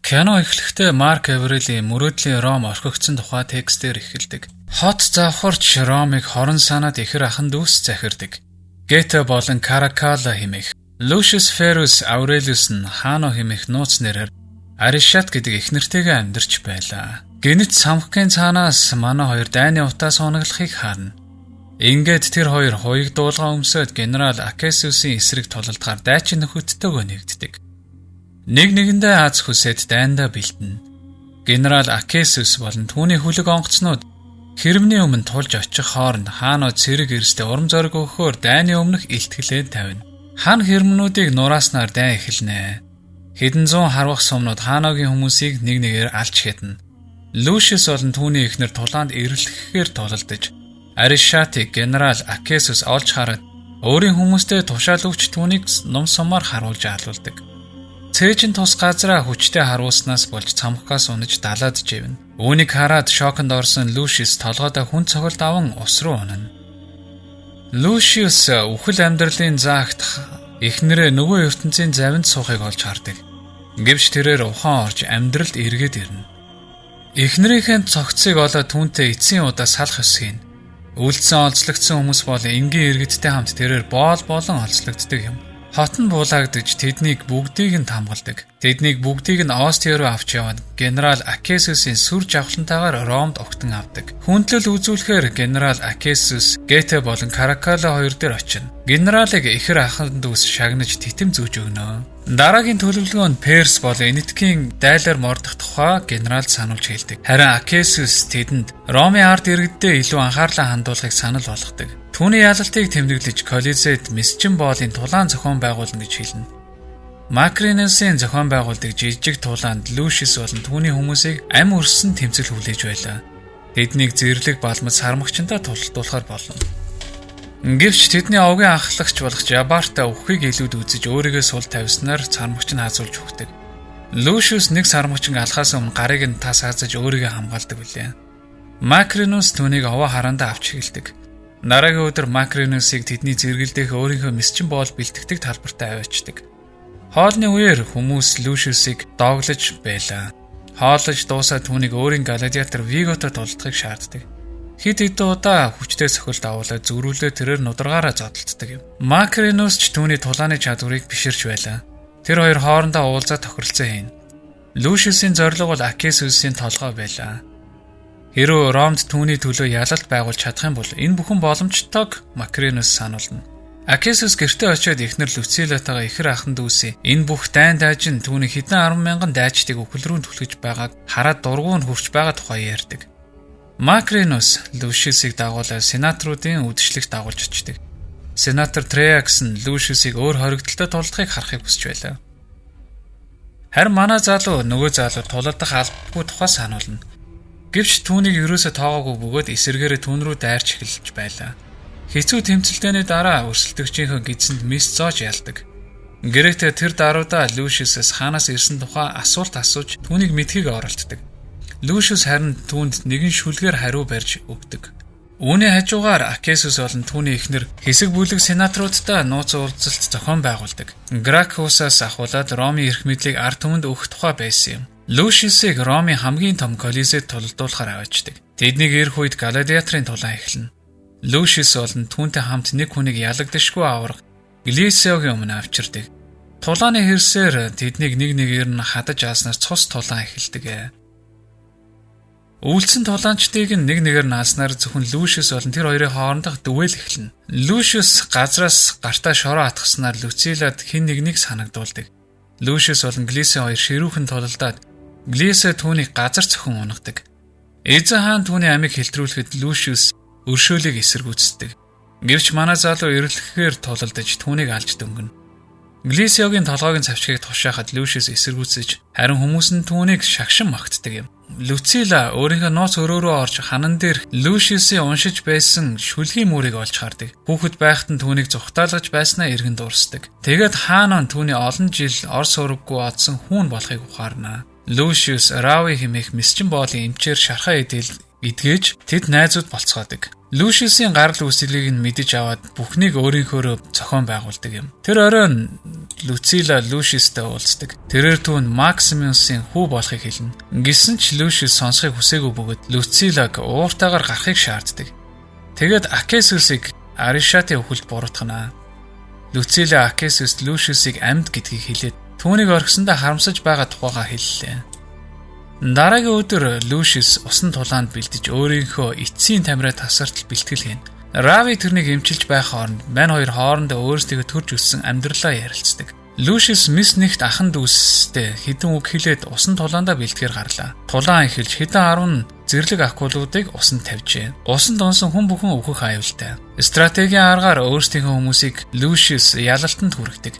Кино эхлэхдээ Марк Аврелийн мөрөөдлийн Ром орхигдсон тухай текстээр эхэлдэг. Хот завхарч Ромыг хорон санаад ихэр ахан дүүс захирдаг. Гета болон Каракала хэмээх Лушиус Ферус Аурелиус нь Хано хэмээх нууц нэрээр Аришат гэдэг эхнэртэйгээ амьдарч байлаа. Гэнэт самхгийн цаанаас манай хоёр дайны утаас унаглахыг харна. Ингээд тэр хоёр хуйг дуулгаа өмсөөд генерал Акесиусын эсрэг тулалдахаар дайчин нөхөдтэйгөө нэгддэг. Нэг нэгэндээ аз хүсээд дайндаа бэлтэнэ. Генерал Акесиус болон түүний хүлэг онгоцнууд хэрэмний өмнө тулж очих хооронд хааноо цэрэг эрсдээ урам зориг өгөхөөр дайны өмнөх илтгэлээ тавина. Хан хэрмнүүдийг нурааснаар дайн эхэлнэ. Хэдэн зуун харвах сумнууд хааногийн хүмүүсийг нэг нэгээр алж хятна. Лушиус болон түүний эхнэр тулаанд эрлэхээр тулалдаж Аришатыг генерал Акесус олж хараад өөрийн хүмүүстэй тушаал өгч түүнийг нум сумаар харуулж алуулдаг. Цээжин тус газраа хүчтэй харуулснаас болж цамхгаас унаж далаад живнэ. Үүнийг хараад шоконд орсон Лушиус толгойдоо хүн цохилт аван ус руу унана. Лушиус үхэл амьдралын заагт эхнэрээ нөгөө ертөнцийн завинд суухыг олж хардаг. Гэвч тэрээр ухаан орж амьдралд эргээд ирнэ. Эхнэрийнхээ цогцыг олоод түүнтэй эцсийн удаа салах ёс хийнэ. Үлдсэн олзлогдсон хүмүүс бол энгийн иргэдтэй хамт тэрээр боол болон олзлогддог юм. Хот нь буулаагдаж тэднийг бүгдийг нь тамгалдаг. Тэднийг бүгдийг нь Остио руу авч яваад генерал Акесусын сүр жавхлантайгаар Ромд огтон авдаг. Хүндлэл үзүүлэхээр генерал Акесус Гете болон Каракала хоёр дээр очино. Генералыг ихэр аханд дүүс шагнаж титэм зүүж өгнө. Дараагийн төлөвлөгөө нь Перс болон Энэтхийн дайлаар мордох тухай генерал сануулж хэлдэг. Харин Акесус тэдэнд Ромын ард иргэддээ илүү анхаарлаа хандуулахыг санал болгодог. Түүний ялалтыг тэмдэглэж Колизед месчин боолын тулаан зохион байгуулна гэж хэлнэ. Макринусын зохион байгуулдаг жижиг тулаанд Лушис болон түүний хүмүүсийг ам өрсөн тэмцэл хүлээж байлаа. Тэднийг зэрлэг балмад сармагчтай тулалдуулахар болно. Гэвч тэдний овгийн анхлагч болох Жабарта үххийг илүүд үзэж өөрийгөө сул тавьснаар сармагч нь хазуулж өгдөг. Лушиус нэг сармагчин алхаас өмнө гарыг нь тас хазаж өөрийгөө хамгаалдаг билээ. Макринус түүнийг овоо хараандаа авч эхэлдэг. Дараагийн өдөр Макринусыг тэдний зэрэгэлдэх өөрийнхөө месчин боол бэлтгэдэг талбартаа аваачдаг. Хоолны үеэр хүмүүс Лушиусыг дооглож байлаа. Хооллож дуусаад түүнийг өөрийн гладиатор Виготой тулдахыг шаарддаг. Хэд хэдэн удаа хүчтэй сохилд авуулаад зөрүүлээ тэрээр нударгаараа зодолддог юм. Макринус ч түүний тулааны чадварыг биширч байлаа. Тэр хоёр хоорондоо уулзаад тохиролцоо хийнэ. Лушиусын зорилго бол Акесусын толгой байлаа. Хэрвээ Ромд түүний төлөө ялалт байгуулж чадах юм бол энэ бүхэн боломжтойг Макринус сануулна. Акесус гэртээ очиод эхнэр Люцилатайгаа ихэр ахан дүүсийн энэ бүх дайн дайжин түүний хэдэн 10 мянган дайчдыг үхэл рүү түлхэж байгааг хараад дургуун хурч байгаа тухай ярьдаг. Макринус Лушиусыг дагуулаад сенаторуудын үдшилтэд дагуулж очдог. Сенатор Треакс нь Лушиусыг өөр хоригдолтой тулдахыг харахыг хүсэж байлаа. Харин манай залуу нөгөө залуу тулалдах албагүй тухай сануулна. Гэвч түүнийг ерөөсө тоогоогүй бөгөөд эсэргээрээ түүн рүү дайрч эхэлж байлаа. Хэцүү тэмцэлтээний дараа өрсөлдөгчийнхөө гидсэнд мис зоож ялдаг. Гэрээтэй тэр даруйдаа Лушиусаас хаанаас ирсэн тухай асуулт асууж түүнийг мэдхийг оролддог. Лушиус харин түүнд нэгэн шүлгээр хариу барьж өгдөг. Үүний хажуугаар Акесус болон түүний эхнэр хэсэг бүлэг сенаторуудтай нууц уулзалт зохион байгуулдаг. Гракхусаас ахуулаад Ромын эрх мэдлийг ард түмэнд өгөх тухай байсан юм. Лушиусыг Ромын хамгийн том Колизед тулалдуулахар аваачдаг. Тэднийг ирэх үед гладиаторын тулаан эхэлнэ. Лушиус болон түүнтэй хамт нэг хүнийг ялагдашгүй аврах Глисиогийн өмнө авчирдаг. Тулааны хэрсээр тэднийг нэг нэгээр нь хадаж ааснаар цус тулаан эхэлдэг. Үлдсэн тулаанчдыг нь нэг нэгээр нь ааснаар зөвхөн Лушиус болон тэр хоёрын хоорондох дуэл эхэлнэ. Лушиус газраас гартаа шороо атгахснаар Люцилад хэн нэгнийг санагдуулдаг. Лушиус болон Глисио хоёр ширүүхэн тулалдаад Глисио түүнийг газар цохин унагадаг. Эзэн хаан түүний амийг хэлтрүүлэхэд Лушиус өршөөлийг эсэргүүцдэг. Гэвч манай залуу эрлэхээр тулалдаж түүнийг алж дөнгөнө. Глисиогийн толгойн цавчгийг тушаахад Лушиус эсэргүүцэж харин хүмүүс нь түүнийг шагшин магтдаг юм. Люцила өөрийнхөө нууц өрөө рүү орж ханан дээр Лушиусын уншиж байсан шүлгийн мөрийг олж хардаг. Хүүхэд байхад нь түүнийг зугтаалгаж байснаа эргэн дурсдаг. Тэгээд хаан түүний олон жил ор сураггүй одсон хүүн болохыг ухаарна. Лушиус Рави хэмээх месчин боолын эмчээр шархаа идэл эдгэж тэд найзууд болцгоодог. Лушиусын гарал үүслийг нь мэдэж аваад бүхнийг өөрийнхөөрөө зохион байгуулдаг юм. Тэр оройн Люцила Лушистэй уулздаг. Тэрээр түүнд Максимусын хүү болохыг хэлнэ. Гэсэн ч Лушис сонсохыг хүсээгүй бөгөөд Люцилаг ууртайгаар гарахыг шаарддаг. Тэгээд Акесусыг Аришатын үхэлд буруутгана. Люцила Акесус Лушисыг амьд гэдгийг хэлээд түүнийг орхисондоо харамсаж байгаа тухайгаа хэллээ. Дараагийн өдөр Лушис усан тулаанд бэлдэж өөрийнхөө эцсийн тамираа тасартал бэлтгэл хийнэ. Рави тэрнийг эмчилж байх хооронд мань хоёр хоорондоо өөрсдийгөө төрж өссөн амьдралаа ярилцдаг. Лушис мис нэгт ахан дүүстэй хэдэн үг хэлээд усан тулаандаа бэлтгэхээр гарлаа. Тулаан эхэлж хэдэн 10 зэрлэг акулуудыг усанд тавьжээ. Усанд унсан хүн бүхэн өөхөх аюултай. Стратегийн аргаар өөрсдийнхөө хүмүүсийг Лушис ялалтанд хүргэдэг.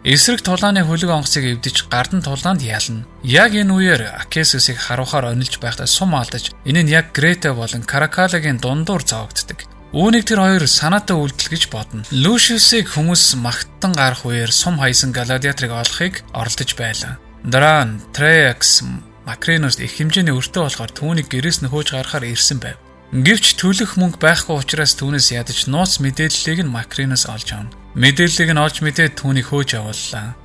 Эсрэг тулааны хөлөг онгоцыг эвдэж гардан тулаанд ялна. Яг энэ үеэр Акесусыг харуухаар онилж байхдаа сум алдаж энэ нь яг Грета болон Каракалагийн дундуур зоогддог. Үүнийг тэр хоёр санаатай үйлдэл гэж бодно. Лушиусыг хүмүүс магтан гарах үеэр сум хайсан гладиаторыг олохыг оролдож байлаа. Дараа нь Треакс Макринус их хэмжээний өртөө болохоор түүнийг гэрээс нь хөөж гаргахаар ирсэн байв. Гэвч төлөх мөнгө байхгүй учраас түүнээс ядаж нууц мэдээллийг нь Макринус олж авна. Мэдээллийг нь олж мэдээд түүнийг хөөж явууллаа.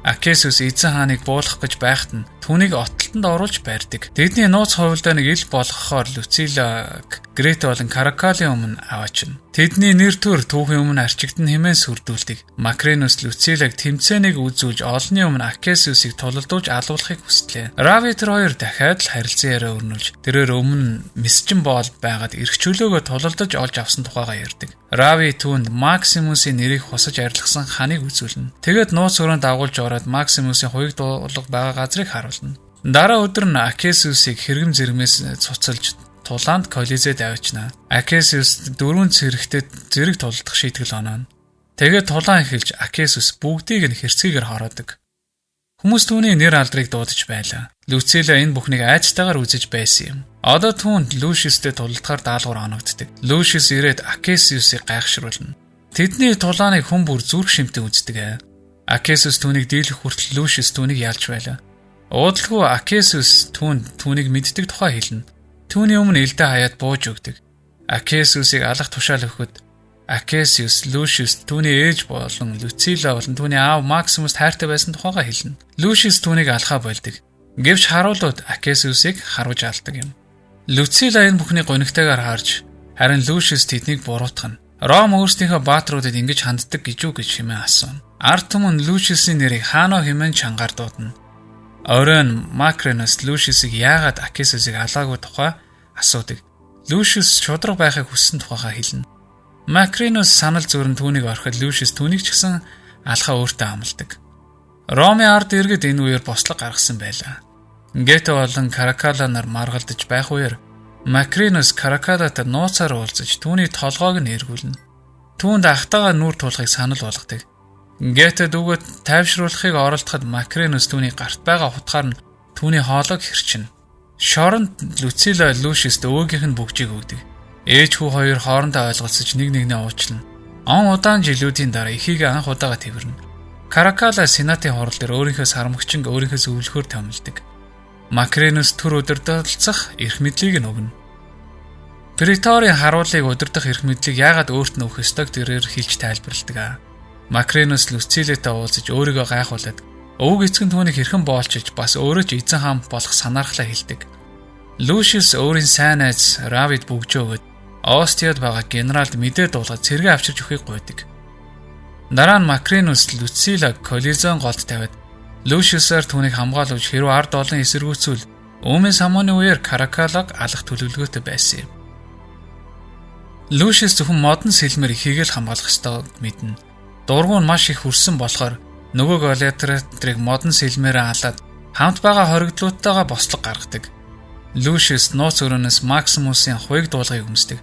Акесус эзэн хааныг буулгах гэж байхад нь түүнийг отолтонд оруулж барьдаг. Тэдний нууц хувилдааныг ил болгохоор Люцилаг Грета болон Каракалийн өмнө аваачна. Тэдний нэр төр түүхийн өмнө арчигдан хэмээн сүрдүүлдэг. Макринус Люцилаг тэмцээнийг үзүүлж олонний өмнө Акесусыг тулалдуулж алуулахыг хүслээ. Рави тэр хоёр дахиад л харилцан яриа өрнүүлж тэрээр өмнө месжин боол байгаад эрх чөлөөгөө тулалдаж олж авсан тухайгаа ярьдаг. Рави түүнд Максимусын нэрийг хусаж арилгасан ханыг үзүүлнэ. Тэгээд нууц өрөөнд дагуулж ороод Максимусын хуйг дуулга байгаа газрыг харуулна. Дараа өдөр нь Акесусыг хэрэгэм зэрмээс цуцалж тулаанд Колизед авчина. Акесус дөрвөн цэрэгтэй зэрэг тулдах шийтгэл онооно. Тэгээд тулаан эхэлж Акесус бүгдийг нь хэрцгийгээр хороодог. Хүмүүс түүний нэр алдрыг дуудаж байлаа. Люцила энэ бүхнийг айцтайгаар үзэж байсан юм. Одоо түүнд Лушистэй тулалдахаар даалгавар оногддог. Лушис ирээд Акесусыг гайхшруулна. Тэдний тулааныг хүн бүр зүрх шимтэн үздэг. Акесус түүнийг дийлэх хүртэл Лушис түүнийг ялж байлаа. Уудалгүй Акесус түүнд түүнийг мэддэг тухай хэлнэ. Түүний өмнө элдэ хаяад бууж өгдөг. Акесусыг алах тушаал өгөхөд Акесиус, Лушиус түүний ээж болон Люцила болон түүний аав Максимус хайртай байсан тухайгаа хэлнэ. Лушиус түүнийг алхаа болдог. Гэвч харуулууд Акесиусыг харуулж алдаг юм. Люцила энэ бүхний гонигтайгаар харж харин Лушиус тэднийг буруутгана. Ром өөрсдийнхөө баатруудад ингэж ханддаг гэж үү гэж хэмээн асууна. Ард түмэн Лушиусын нэрийг хаанаа хэмээн чангаар дуудана. Оройн Макринус Лушиусыг яагаад Акесиусыг алаагүй тухай асуудаг. Лушиус шударга байхыг хүссэн тухайгаа хэлнэ. Макринус санал зүрэн түүнийг орхиод Лушиус түүнийг ч гэсэн алхаа өөртөө амладаг. Ромын ард иргэд энэ үеэр бослого гаргасан байлаа. Гета болон Каракала нар маргалдаж байх үеэр Макринус Каракалатай нууцаар уулзаж түүний толгойг нь эргүүлнэ. Түүнд ахтайгаа нүүр тулахыг санал болгодог. Гета дүүгээ тайвшруулахыг оролдоход Макринус түүний гарт байгаа хутгаар нь түүний хоолойг хэрчинэ. Шоронд Люцила Лушист өвөөгийнх нь бөгжийг өгдөг. Ээж хүү хоёр хоорондоо ойлголцож нэг нэгнээ уучлана. Он удаан жилүүдийн дараа эхийг анх удаага тэрвэрнэ. Каракала сенатын хурал дээр өөрийнхөө сармагчинг өөрийнхөө зөвлөхөөр томилдог. Макринус төр удирдалцах эрх мэдлийг нь өгнө. Преторийн харуулыг удирдах эрх мэдлийг яагаад өөрт нь өгөх ёстойг тэрээр хэлж тайлбарладаг. Макринус Люцилэтэй уулзаж өөрийгөө гайхуулаад өвөг эцэг нь түүнийг хэрхэн боолчилж бас өөрөө ч эзэн хаан болох санаархлаа хэлдэг. Лушиус өөрийн сайн найз Равид бөгжөө өгөөд Остиад байгаа генералд мэдээ дуулгаад цэргээ авчирч өгөхийг гуйдаг. Дараа нь Макринус Люцила Колизон голд тавиад Лушиусаар түүнийг хамгаалуулж хэрвээ ард олон эсэргүүцвэл Өмнө самууны үеэр Каракалаг алах төлөвлөгөөтэй байсан юм. Лушиус зөвхөн модон сэлмээр ихийг л хамгаалах ёстойг мэднэ. Дургу нь маш их хүрсэн болохоор нөгөө гладиаторыг модон сэлмээр алаад хамт байгаа хоригдлуудтайгаа бослого гаргадаг. Лушиус нууц өрөөнөөс Максимусын хуйг дуулгыг өмсдөг.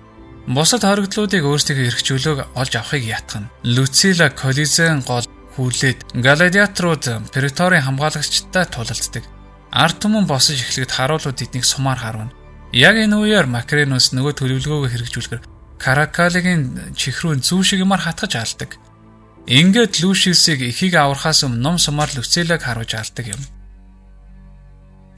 Бусад хоригдлуудыг өөрсдийнхөө эрх чөлөөг олж авахыг ятгана. Люцила Колизен гол хүлээд гладиаторууд Преторийн хамгаалагчтай тулалддаг. Ард түмэн босож эхлэхэд харуулууд тэднийг сумаар харвана. Яг энэ үеэр Макринус нөгөө төлөвлөгөөгөө хэрэгжүүлэхээр Каракалагийн чихрүү зүү шиг юмар хатгаж алдаг. Ингээд Лушиусыг эхийг аврахаас өмнө нум сумаар Люцилаг харуулж алдаг юм.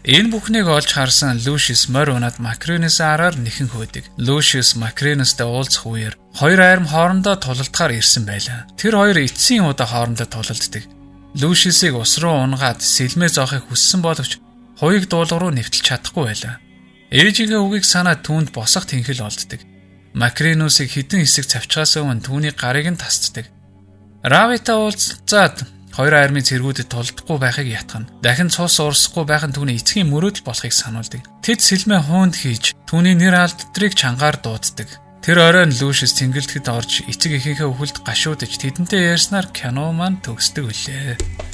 Энэ бүхнийг олж харсан Лушиус морь унаад Макринусын араар нэхэн хөөдөг. Лушиус Макринустай уулзах үеэр хоёр айрам хоорондоо тулалдахаар ирсэн байлаа. Тэр хоёр эцсийн удаа хоорондоо тулалддаг. Лүшисийг ус руу унгаад сэлмээ зоохыг хүссэн боловч хуйг дуулга руу нэвтэлж чадахгүй байлаа. Ээжийнхээ үгийг санаад түүнд босох тэнхэл олддог. Макринусыг хідэн хэсэг цавчхаас өмнө түүний гарыг нь тасцдаг. Равита уулзаад хоёр армийн цэргүүдэд тулдахгүй байхыг ятгана. Дахин цус урсахгүй байх нь түүний эцгийн мөрөөдөл болохыг сануулдаг. Тэд сэлмээ хуунд хийж түүний нэр алдрыг чангаар дууддаг. Тэр оройн Лүшис цэнгэлдэхэд орж эцэг эхийнхээ үхэлд гашуудаж тэдэнтэй ярьснаар кино маань төгсдөг үлээ.